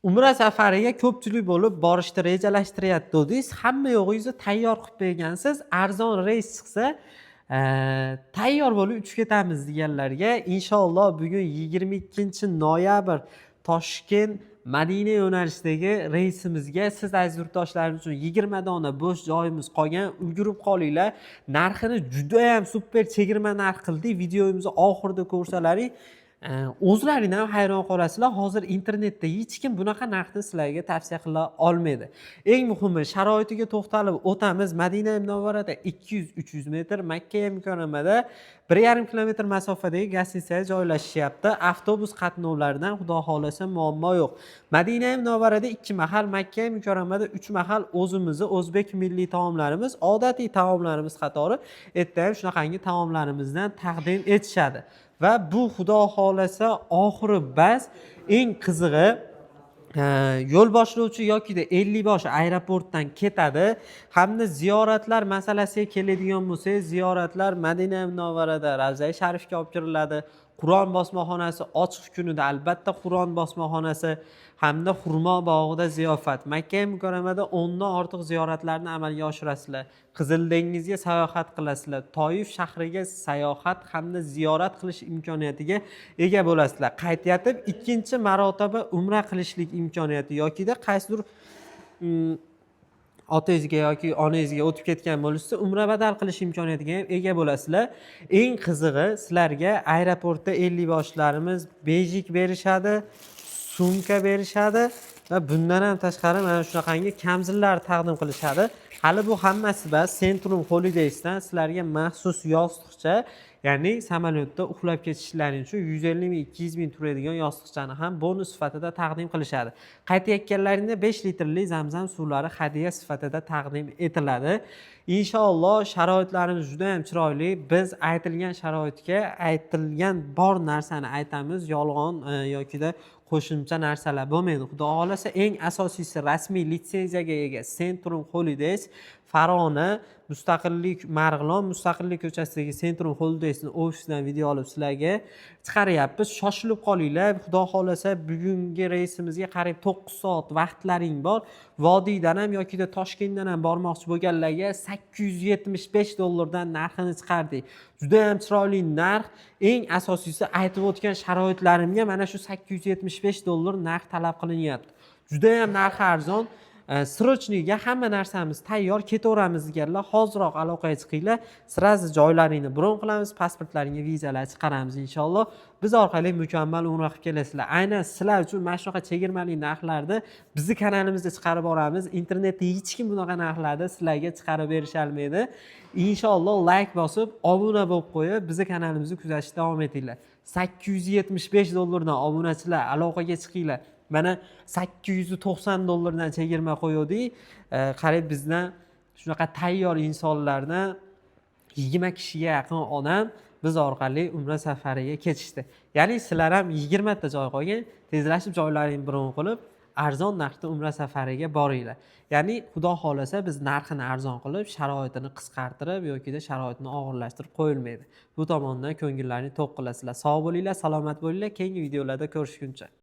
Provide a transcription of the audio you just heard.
Umra safariga ko'pchilik bo'lib borishni rejalashtirayotgandingiz, hamma yo'g'ingizni tayyor qilib bergansiz. Arzon reys chiqsa, tayyor bo'lib uchib ketamiz deganlarga inshaalloh bugun 22 noyabr Toshkent Madina yo'nalishidagi reysimizga siz, aziz yurtdoshlarimiz uchun 20 dona bo'sh joyimiz qolgan. Ulgurib qolinglar. Narxini judayam super chegirma narx qildik. Videomizni oxirida ko'rsalaring, o'zlaring ham hayron qolasizlar. Hozir internetda hech kim bunaqa narxni sizlarga tavsiya qila olmaydi. Eng muhimi, sharoitiga to'xtalib o'tamiz. Madina Munavvarada 200-300 metr, Makka Mukarramada 1,5 kilometr masofadagi гостиница ga joylashishyapti. Avtobus qatnovlaridan, xudo xohlasa, muammo yo'q. Madina Munavvarada ikki mahal, Makka Mukarramada uch mahal o'zimizni o'zbek milliy taomlarimiz, odatiy taomlarimiz qatori erta ham shunaqangi taomlarimizdan taqdim etishadi. Va bu, xudo xohlasa, oxiri bas. Eng qizig'i, yo'l boshlovchi yokida Ellikboshi aeroportdan ketadi. Hamda ziyoratlar masalasiga keladigan bo'lsak, ziyoratlar Madina Munavvarada Ravzai Sharifga olib kiriladi. Qur'on bosmaxonasi ochiq kunida albatta Qur'on bosmaxonasi hamda xurmo bog'ida ziyofat. Makka Mukarramada 10dan ortiq ziyoratlarni amalga oshirasizlar. Qizil dengizga sayohat qilasizlar. Toif shahriga sayohat hamda ziyorat qilish imkoniyatiga ega bo'lasizlar. Qaytayotib ikkinchi marotaba umra qilishlik imkoniyati yokida qaysidir otangizga yoki onangizga o'tib ketgan bo'lishsa, umra badal qilish imkoniyatiga ham ega bo'lasizlar. Eng qizig'i, sizlarga aeroportda ellikboshlarimiz бейджик berishadi, sumka berishadi va bundan ham tashqari mana shunaqangi kamzillar taqdim qilishadi. Hali bu hammasi bas. Centrum Holidaysdan sizlarga maxsus yostiqcha, ya'ni samolyotda uxlab ketishlaring uchun 150 ming, 200 ming turadigan yostiqchani ham bonus sifatida taqdim qilishadi. Qaytayotganlaringda 5 litrli Zamzam suvlari hadya sifatida taqdim etiladi. Inshaalloh, sharoitlarimiz juda ham chiroyli. Biz aytilgan sharoitga aytilgan bor narsani aytamiz, yolg'on yokida qo'shimcha narsalar bo'lmaydi, xudo xohlasa. Eng asosiysi, rasmiy litsenziyaga ega Centrum Holidays. Farg'ona, Mustaqillik, Marg'ilon, Mustaqillik ko'chasidagi Centrum Holidaysni ofisidan video olib sizlarga chiqaryapmiz. Shoshilib qolinglar. Xudo xohlasa, bugungi reysimizga qariyb 9 soat vaqtlaring bor. Vodiydan ham yokida Toshkentdan ham bormoqchi bo'lganlarga 875 dollardan narxini chiqardik. Judayam chiroyli narx. Eng asosiysi, aytib o'tgan sharoitlarimga mana shu 875 dollar narx talab qilinyapti. Judayam narxi arzon. Срочный ga hamma narsamiz tayyor, ketaveramiz deganlar hoziroq aloqaga chiqinglar. Сразу joylaringni bron qilamiz, pasportlaringga vizalar chiqaramiz. Inshaalloh, biz orqali mukammal umra qilib kelasizlar. Aynan sizlar uchun mana shunaqa chegirmali narxlarda bizni kanalimizda chiqarib boramiz. Internetda hech kim bunaqa narxlarda sizlarga chiqarib berisholmaydi. Inshaalloh, layk bosib, obuna bo'lib qo'yib, bizni kanalimizni kuzatishda davom etinglar. 875 dollardan obunachilar, aloqaga chiqinglar. Mana 890 dollardan chegirma qo'yuvdik. Qarang, bizdan shunaqa tayyor insonlardan 20 kishiga yaqin odam biz orqali umra safariga ketishdi. Ya'ni sizlar ham 20 ta joy qolgan, tezlashib joylaringni bron qilib, arzon narxda umra safariga boringlar. Ya'ni xudo xohlasa, biz narxini arzon qilib, sharoitini qisqartirib yokida sharoitini og'irlashtirib qo'yilmaydi. Bu tomondan ko'ngillaringni to'q qilasizlar. Sog' bo'linglar, salomat bo'linglar, keyingi videolarda ko'rishguncha.